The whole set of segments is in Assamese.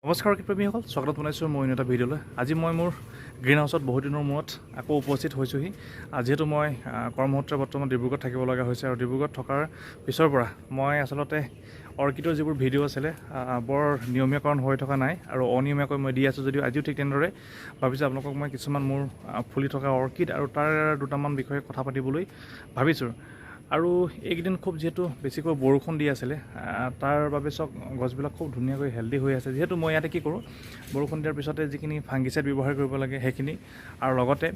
নমস্কাৰ অৰ্কিড প্ৰেমীসকল, স্বাগতম জনাইছোঁ মই অন্য এটা ভিডিঅ'লৈ। আজি মই মোৰ গ্ৰীণ হাউচত বহুত দিনৰ মূৰত আকৌ উপস্থিত হৈছোঁহি। যিহেতু মই কৰ্মসূত্ৰে বৰ্তমান ডিব্ৰুগড়ত থাকিব লগা হৈছে আৰু ডিব্ৰুগড়ত থকাৰ পিছৰ পৰা মই আচলতে অৰ্কিডৰ যিবোৰ ভিডিঅ' আছিলে বৰ নিয়মীয়াকৰণ হৈ থকা নাই আৰু অনিয়মীয়াকৈ মই দি আছোঁ যদিও আজিও ঠিক তেনেদৰে ভাবিছোঁ আপোনালোকক মই কিছুমান মোৰ ফুলি থকা অৰ্কিড আৰু তাৰ দুটামান বিষয়ে কথা পাতিবলৈ ভাবিছোঁ। আৰু এইকেইদিন খুব যিহেতু বেছিকৈ বৰষুণ দি আছিলে, তাৰ বাবে চব গছবিলাক খুব ধুনীয়াকৈ হেল্ডি হৈ আছে। যিহেতু মই ইয়াতে কি কৰোঁ, বৰষুণ দিয়াৰ পিছতে যিখিনি ফাংগিচাইড ব্যৱহাৰ কৰিব লাগে সেইখিনি, আৰু লগতে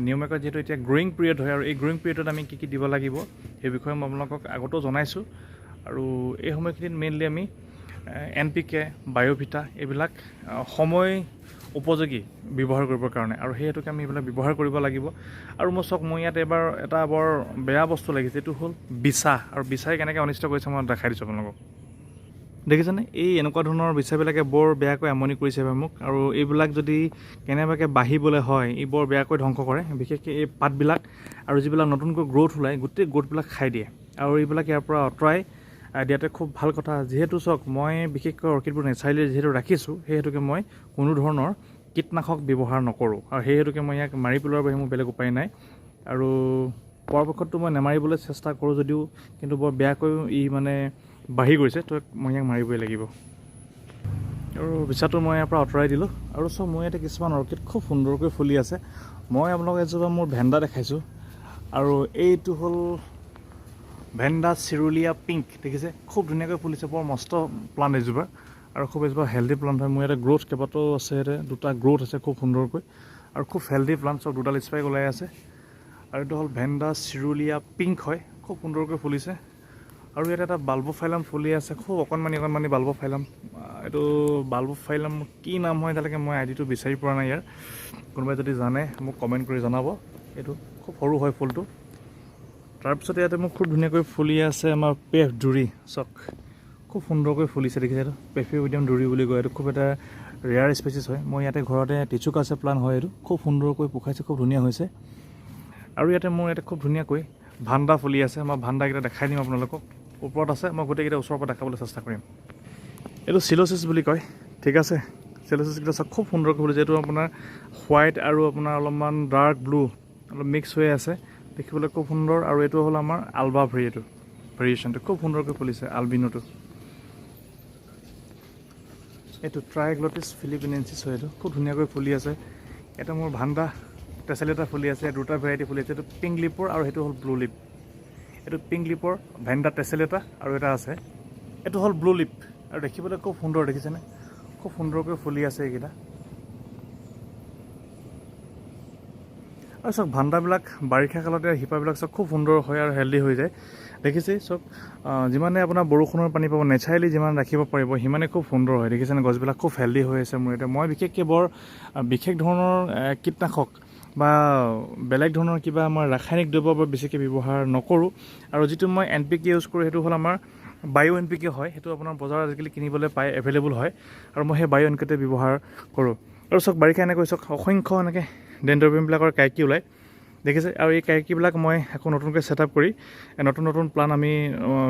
নিয়মীয়াকৈ যিহেতু এতিয়া গ্ৰ'য়িং পিৰিয়ড হয় আৰু এই গ্ৰ'য়িং পিৰিয়ডত আমি কি কি দিব লাগিব সেই বিষয়ে মই আপোনালোকক আগতেও জনাইছোঁ। আৰু এই সময়খিনিত মেইনলি আমি এন পি কে, বায়'ভিটা এইবিলাক সময় উপযোগী ব্যৱহাৰ কৰিবৰ কাৰণে, আৰু সেই হেতুকে আমি এইবিলাক ব্যৱহাৰ কৰিব লাগিব। আৰু মই চাওক, মই ইয়াত এইবাৰ এটা বৰ বেয়া বস্তু লাগিছে, এইটো হ'ল বিচা। আৰু বিচাই কেনেকৈ অনিষ্ট কৰিছে মই দেখাই দিছোঁ আপোনালোকক। দেখিছেনে, এই এনেকুৱা ধৰণৰ বিচাবিলাকে বৰ বেয়াকৈ আমনি কৰিছে এইবাৰ মোক। আৰু এইবিলাক যদি কেনেবাকৈ বাঢ়িবলৈ হয়, ই বৰ বেয়াকৈ ধ্বংস কৰে, বিশেষকৈ এই পাতবিলাক আৰু যিবিলাক নতুনকৈ গ্ৰ'থ ওলায় গোটেই গ্ৰ'থবিলাক খাই দিয়ে। আৰু এইবিলাক ইয়াৰ পৰা আঁতৰাই দিয়াতে খুব ভাল কথা। যিহেতু চাওক, মই বিশেষকৈ অৰ্কিডবোৰ নেচাৰেলি যিহেতু ৰাখিছোঁ, সেই হেতুকে মই কোনো ধৰণৰ কীটনাশক ব্যৱহাৰ নকৰোঁ আৰু সেই হেতুকে মই ইয়াক মাৰি পেলোৱাৰ বাহিৰে মোৰ বেলেগ উপায় নাই। আৰু পৰাপক্ষততো মই নেমাৰিবলৈ চেষ্টা কৰোঁ যদিও কিন্তু বৰ বেয়াকৈ ই বাঢ়ি গৈছে, তো মই ইয়াক মাৰিবই লাগিব। আৰু বিচাটো মই ইয়াৰ পৰা আঁতৰাই দিলোঁ। আৰু চাওক, মোৰ ইয়াতে কিছুমান অৰ্কিড খুব সুন্দৰকৈ ফুলি আছে। মই আপোনালোকক এজোপা মোৰ ভেন্দা দেখাইছোঁ আৰু এইটো হ'ল ভেন্দা চিৰুলীয়া পিংক। দেখিছে, খুব ধুনীয়াকৈ ফুলিছে, বৰ মস্ত প্লাণ্ট এজোপা আৰু খুব এজোপা হেল্ডি প্লাণ্ট হয়। মোৰ ইয়াতে গ্ৰ'থ কেইবাটাও আছে, ইয়াতে দুটা গ্ৰ'থ আছে খুব সুন্দৰকৈ আৰু খুব হেল্ডি প্লাণ্ট। চব দুডাল স্পাইক ওলাই আছে। আৰু এইটো হ'ল ভেন্দা চিৰুলীয়া পিংক হয়, খুব সুন্দৰকৈ ফুলিছে। আৰু ইয়াতে এটা বাল্বফাইলাম ফুলি আছে, খুব অকণমানি অকণমানি বাল্বফাইলাম। এইটো বাল্বফাইলাম কি নাম হয় এতিয়ালৈকে মই আইডিটো বিচাৰি পোৱা নাই ইয়াৰ। কোনোবাই যদি জানে মোক কমেণ্ট কৰি জনাব। এইটো খুব সৰু হয় ফুলটো। তাৰপিছত ইয়াতে মোক খুব ধুনীয়াকৈ ফুলি আছে আমাৰ পেফ ডুৰি। চাওক, খুব সুন্দৰকৈ ফুলিছে, দেখিছে। এইটো পেফিউডিয়াম ডুৰি বুলি কয়। এইটো খুব এটা ৰেয়াৰ স্পেচিছ হয়। মই ইয়াতে ঘৰতে টিচু কালচাৰ প্লাণ্ট হয়, এইটো খুব সুন্দৰকৈ পোখাইছে, খুব ধুনীয়া হৈছে। আৰু ইয়াতে মোৰ ইয়াতে খুব ধুনীয়াকৈ ভাণ্ডা ফুলি আছে। মই ভাণ্ডাকেইটা দেখাই দিম আপোনালোকক, ওপৰত আছে, মই গোটেইকেইটা ওচৰৰ পৰা দেখাবলৈ চেষ্টা কৰিম। এইটো চিল'চিছ বুলি কয়, ঠিক আছে। চিল'চিছকেইটা চাওক, খুব সুন্দৰকৈ ফুলিছে। এইটো আপোনাৰ হোৱাইট আৰু আপোনাৰ অলপমান ডাৰ্ক ব্লু অলপ মিক্স হৈ আছে, দেখিবলৈ খুব সুন্দৰ। আৰু এইটো হ'ল আমাৰ আলবা ভেৰি, এইটো ভেৰিয়েশ্যনটো খুব সুন্দৰকৈ ফুলিছে, আলবিনোটো। এইটো ট্ৰাইগ্লটিছ ফিলিপিনেনচিছ হয়, এইটো খুব ধুনীয়াকৈ ফুলি আছে। এটা মোৰ ভাণ্ডা টেচেলেটা ফুলি আছে, দুটা ভেৰাইটি ফুলি আছে। এইটো পিংক লিপৰ আৰু সেইটো হ'ল ব্লু লিপ। এইটো পিংক লিপৰ ভেণ্ডা টেচেলেটা আৰু এটা আছে, এইটো হ'ল ব্লু লিপ। আৰু দেখিবলৈ খুব সুন্দৰ, দেখিছেনে, খুব সুন্দৰকৈ ফুলি আছে এইকেইটা। আৰু চাওক, ভাণ্ডাবিলাক বাৰিষা কালতে শিপাবিলাক চাওক খুব সুন্দৰ হয় আৰু হেল্ডি হৈ যায়। দেখিছে চাওক, যিমানে আপোনাৰ বৰষুণৰ পানী পাব, নেচাৰেলি যিমান ৰাখিব পাৰিব সিমানে খুব সুন্দৰ হয়। দেখিছেনে, গছবিলাক খুব হেল্ডি হৈ আছে মোৰ এতিয়া। মই বিশেষকৈ বৰ বিশেষ ধৰণৰ কীটনাশক বা বেলেগ ধৰণৰ কিবা আমাৰ ৰাসায়নিক দ্ৰব্য বৰ বেছিকৈ ব্যৱহাৰ নকৰোঁ। আৰু যিটো মই এন পি কে ইউজ কৰোঁ সেইটো হ'ল আমাৰ বায়ো এন পি কে হয়, সেইটো আপোনাৰ বজাৰত আজিকালি কিনিবলৈ পায়, এভেইলেবল হয়। আৰু মই সেই বায়ো এন কে ব্যৱহাৰ কৰোঁ। আৰু চাওক, বাৰিষা এনেকৈ চাওক অসংখ্য এনেকৈ ডেণ্ড্ৰবিয়ামবিলাকৰ কাইকি ওলায়, দেখিছে। আৰু এই কাইকিবিলাক মই আকৌ নতুনকৈ ছেট আপ কৰি নতুন নতুন প্লান আমি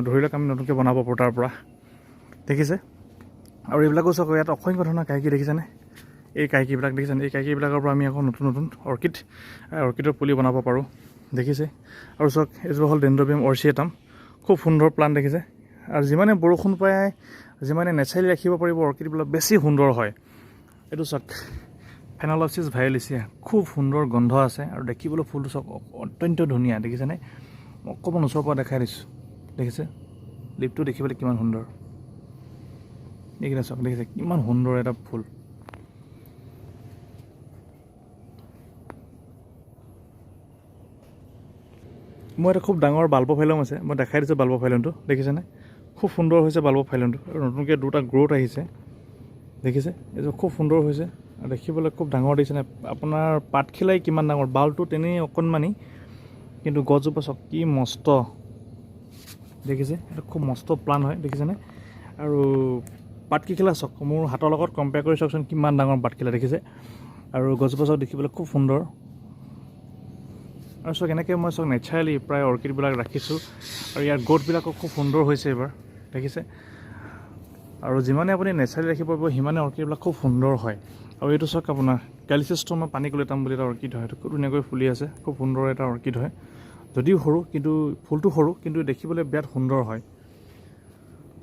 ধৰি লওক আমি নতুনকৈ বনাব পাৰোঁ তাৰ পৰা, দেখিছে। আৰু এইবিলাকো চাওক, ইয়াত অসংখ্য ধৰণৰ কাইকি দেখিছেনে, এই কাইকিবিলাক দেখিছেনে। এই কাইকিবিলাকৰ পৰা আমি আকৌ নতুন নতুন অৰ্কিডৰ পুলি বনাব পাৰোঁ, দেখিছে। আৰু চাওক, এইজোপা হ'ল ডেণ্ড্ৰবিয়াম অৰ্চিয়েটাম, খুব সুন্দৰ প্লাণ্ট, দেখিছে। আৰু যিমানে বৰষুণ পায়, যিমানে নেচাৰেলি ৰাখিব পাৰিব অৰ্কিডবিলাক বেছি সুন্দৰ হয়। এইটো চাওক, ফেনলপচিছ ভায়লিচিয়া, খুব সুন্দৰ গোন্ধ আছে আৰু দেখিবলৈ ফুলটো চাওক অত্যন্ত ধুনীয়া, দেখিছেনে। মই অকণমান ওচৰৰ পৰা দেখাই দিছোঁ, দেখিছে লিপটো দেখিবলৈ কিমান সুন্দৰ। এইকেইটা চাওক, দেখিছে কিমান সুন্দৰ এটা ফুল। মোৰ এটা খুব ডাঙৰ বাল্বফাইলম আছে, মই দেখাই দিছোঁ বাল্বফাইলমটো, দেখিছেনে, খুব সুন্দৰ হৈছে বাল্বফাইলমটো। আৰু নতুনকৈ দুটা গ্ৰ'থ আহিছে, দেখিছে, এইটো খুব সুন্দৰ হৈছে আৰু দেখিবলৈ খুব ডাঙৰ, দেখিছেনে। আপোনাৰ পাতখিলাই কিমান ডাঙৰ, বাল্বটো তেনেই অকণমানি, কিন্তু গছজোপা চাওক কি মস্ত, দেখিছে। এইটো খুব মস্ত প্লাণ্ট হয়, দেখিছেনে। আৰু পাতখিলা চাওক, মোৰ হাতৰ লগত কম্পেয়াৰ কৰি চাওকচোন কিমান ডাঙৰ পাতখিলা, দেখিছে। আৰু গছজোপা চাওক দেখিবলৈ খুব সুন্দৰ। আৰু চাওক এনেকৈ মই চাওক নেচাৰেলি প্ৰায় অৰ্কিডবিলাক ৰাখিছোঁ আৰু ইয়াৰ গ্ৰ'থবিলাকো খুব সুন্দৰ হৈছে এইবাৰ, দেখিছে। আৰু যিমানে আপুনি নেচাৰেলি ৰাখিব পাৰিব সিমানে অৰ্কিডবিলাক খুব সুন্দৰ হয়। আৰু এইটো চাওক আপোনাৰ কেলিচিষ্টমা পানিকুলেটাম বুলি এটা অৰ্কিড হয়, এইটো খুব ধুনীয়াকৈ ফুলি আছে, খুব সুন্দৰ এটা অৰ্কিড হয়। যদিও সৰু, কিন্তু ফুলটো সৰু, কিন্তু দেখিবলৈ বিৰাট সুন্দৰ হয়।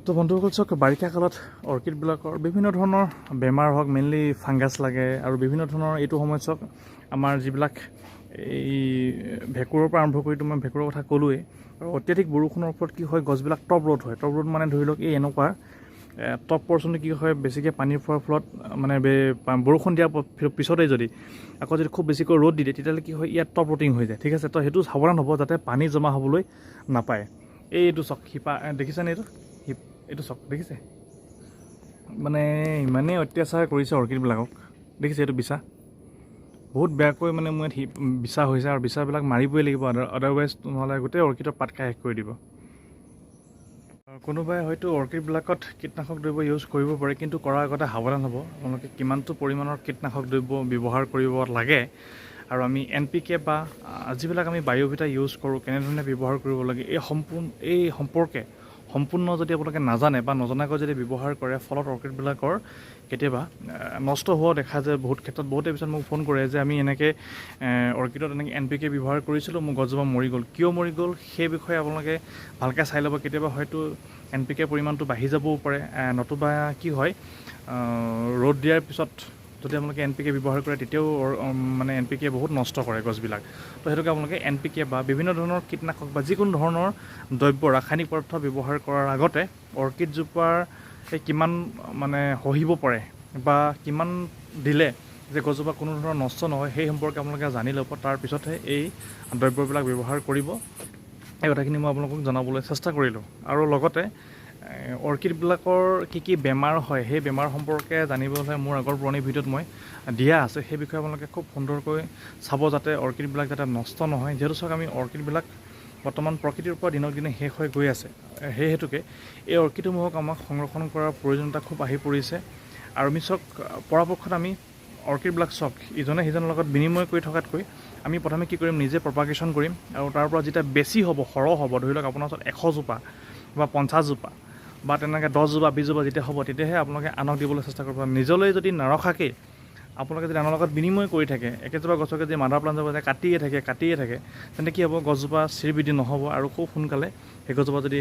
তো বন্ধুসকল চাওক, বাৰিষা কালত অৰ্কিডবিলাকৰ বিভিন্ন ধৰণৰ বেমাৰ হওক, মেইনলি ফাংগাছ লাগে আৰু বিভিন্ন ধৰণৰ এইটো সময়ত চাওক আমাৰ যিবিলাক এই ভেঁকুৰৰ পৰা আৰম্ভ কৰি, মই ভেঁকুৰৰ কথা ক'লোৱেই, আৰু অত্যাধিক বৰষুণৰ ওপৰত কি হয়, গছবিলাক টপ ৰ'দ হয়। টপ ৰ'দ মানে ধৰি লওক এই এনেকুৱা টপ পৰ্চনটো কি হয়, বেছিকৈ পানী খোৱাৰ ফলত মানে বৰষুণ দিয়াৰ পিছতেই যদি আকৌ যদি খুব বেছিকৈ ৰ'দ দি দিয়ে, তেতিয়াহ'লে কি হয়, ইয়াত টপ ৰটিং হৈ যায়, ঠিক আছে। তো সেইটো সাৱধান হ'ব যাতে পানী জমা হ'বলৈ নাপায়। এইটো চাওক শিপা, দেখিছেনে এইটো এইটো চাওক, দেখিছে, মানে ইমানেই অত্যাচাৰ কৰিছে অৰ্কিডবিলাকক। দেখিছে এইটো বিচা, বহুত বেয়াকৈ মানে মোৰ ইয়াত বিচা হৈছে আৰু বিচাবিলাক মাৰিবই লাগিব, আদাৰৱাইজ নহ'লে গোটেই অৰ্কিডৰ পাত খাই শেষ কৰি দিব। কোনোবাই হয়তো অৰ্কিডবিলাকত কীটনাশক দ্ৰব্য ইউজ কৰিব পাৰে, কিন্তু কৰাৰ আগতে সাৱধান হ'ব আপোনালোকে কিমানটো পৰিমাণৰ কীটনাশক দ্ৰব্য ব্যৱহাৰ কৰিব লাগে আৰু আমি এন পি কে বা যিবিলাক আমি বায়'ভিটা ইউজ কৰোঁ কেনেধৰণে ব্যৱহাৰ কৰিব লাগে, এই সম্পৰ্কে সম্পূৰ্ণ যদি আপোনালোকে নাজানে বা নজনাকৈ যদি ব্যৱহাৰ কৰে, ফলত অৰ্কিডবিলাকৰ কেতিয়াবা নষ্ট হোৱাও দেখা যায় বহুত ক্ষেত্ৰত। বহুতে পিছত মোক ফোন কৰে যে আমি এনেকৈ অৰ্কিডত এনেকৈ এন পি কে ব্যৱহাৰ কৰিছিলোঁ, মোৰ গছজোপা মৰি গ'ল, কিয় মৰি গ'ল সেই বিষয়ে আপোনালোকে ভালকৈ চাই ল'ব। কেতিয়াবা হয়তো এন পি কে পৰিমাণটো বাঢ়ি যাবও পাৰে, নতুবা কি হয়, ৰ'দ দিয়াৰ পিছত যদি আপোনালোকে এন পি কে ব্যৱহাৰ কৰে তেতিয়াও মানে এন পি কে বহুত নষ্ট কৰে গছবিলাক। তো সেইটোকে আপোনালোকে এন পি কে বা বিভিন্ন ধৰণৰ কীটনাশক বা যিকোনো ধৰণৰ দ্ৰব্য, ৰাসায়নিক পদাৰ্থ ব্যৱহাৰ কৰাৰ আগতে অৰ্কিডজোপাৰ এই কিমান মানে সহিব পাৰে বা কিমান দিলে যে গছজোপা কোনো ধৰণৰ নষ্ট নহয় সেই সম্পৰ্কে আপোনালোকে জানি ল'ব, তাৰপিছতহে এই দ্ৰব্যবিলাক ব্যৱহাৰ কৰিব। এই কথাখিনি মই আপোনালোকক জনাবলৈ চেষ্টা কৰিলোঁ। আৰু লগতে অৰ্কিডবিলাকৰ কি কি বেমাৰ হয় সেই বেমাৰ সম্পৰ্কে জানিবলৈ মোৰ আগৰ পুৰণি ভিডিঅ'ত মই দিয়া আছে, সেই বিষয়ে আপোনালোকে খুব সুন্দৰকৈ চাব যাতে অৰ্কিডবিলাক যাতে নষ্ট নহয়। যিহেতু চাওক আমি অৰ্কিডবিলাক বৰ্তমান প্ৰকৃতিৰ পৰা দিনক দিনে শেষ হৈ গৈ আছে, সেই হেতুকে এই অৰ্কিডসমূহক আমাক সংৰক্ষণ কৰাৰ প্ৰয়োজনীয়তা খুব আহি পৰিছে। আৰু আমি চাওক পৰাপক্ষত আমি অৰ্কিডবিলাক চাওক ইজনে সিজনৰ লগত বিনিময় কৰি থকাতকৈ আমি প্ৰথমে কি কৰিম, নিজে প্ৰপাগেশ্যন কৰিম আৰু তাৰ পৰা যেতিয়া বেছি হ'ব, সৰহ হ'ব, ধৰি লওক আপোনাৰ ওচৰত 100জোপা বা 50জোপা বা তেনেকৈ 10জোপা 20জোপা যেতিয়া হ'ব, তেতিয়াহে আপোনালোকে আনক দিবলৈ চেষ্টা কৰিব। নিজলৈ যদি নাৰখাকেই আপোনালোকে যদি আনৰ লগত বিনিময় কৰি থাকে, একেজোপা গছকে যদি মাদাৰ প্লাণ্ট জোপা কাটিয়ে থাকে, তেন্তে কি হ'ব, গছজোপা শ্ৰীবৃদ্ধি নহ'ব আৰু খুব সোনকালে সেই গছজোপা যদি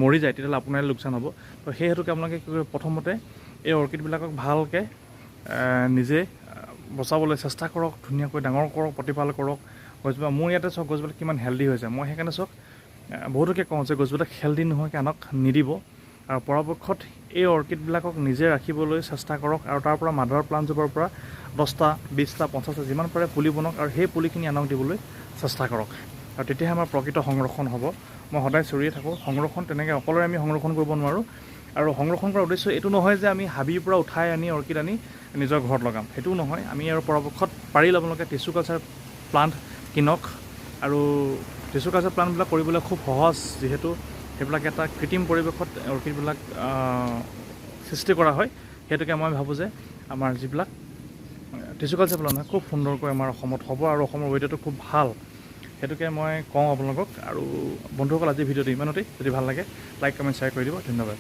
মৰি যায় তেতিয়াহ'লে আপোনাৰে লোকচান হ'ব। তো সেই হেতুকে আপোনালোকে কি কৰিব, প্ৰথমতে এই অৰ্কিডবিলাকক ভালকৈ নিজে বচাবলৈ চেষ্টা কৰক, ধুনীয়াকৈ ডাঙৰ কৰক, প্ৰতিপাল কৰক গছজোপা। মোৰ ইয়াতে চাওক গছবিলাক কিমান হেল্ডি হৈছে। মই সেইকাৰণে চাওক বহুতকে কওঁ যে গছবিলাক হেল্ডি নোহোৱাকৈ আনক নিদিব আৰু পৰাপক্ষত এই অৰ্কিডবিলাকক নিজে ৰাখিবলৈ চেষ্টা কৰক আৰু তাৰ পৰা মাদাৰ প্লাণ্টজোপাৰ পৰা 10টা 20টা 50টা যিমান পাৰে পুলি বনাওক আৰু সেই পুলিখিনি আনক দিবলৈ চেষ্টা কৰক আৰু তেতিয়াহে আমাৰ প্ৰকৃত সংৰক্ষণ হ'ব। মই সদায় চিঞৰিয়ে থাকোঁ, সংৰক্ষণ তেনেকৈ অকলৰে আমি সংৰক্ষণ কৰিব নোৱাৰোঁ। আৰু সংৰক্ষণ কৰাৰ উদ্দেশ্য এইটো নহয় যে আমি হাবিৰ পৰা উঠাই আনি অৰ্কিড আনি নিজৰ ঘৰত লগাম, সেইটোও নহয়। আমি আৰু পৰাপক্ষত পাৰিলে আপোনালোকে টিচু কালচাৰ প্লাণ্ট কিনক আৰু টিচু কালচাৰ প্লাণ্টবিলাক কৰিবলৈ খুব সহজ, যিহেতু সেইবিলাক এটা কৃত্ৰিম পৰিৱেশত অৰ্কিডবিলাক সৃষ্টি কৰা হয়। সেইটোকে মই ভাবোঁ যে আমাৰ যিবিলাক টিচু কালচাৰ প্লাণ্ট হয় খুব সুন্দৰকৈ আমাৰ অসমত হ'ব আৰু অসমৰ ৱেডাৰটো খুব ভাল, সেইটোকে মই কওঁ আপোনালোকক। আৰু বন্ধুসকল, আজিৰ ভিডিঅ'টো ইমানতেই। যদি ভাল লাগে লাইক, কমেণ্ট, শ্বেয়াৰ কৰি দিব। ধন্যবাদ।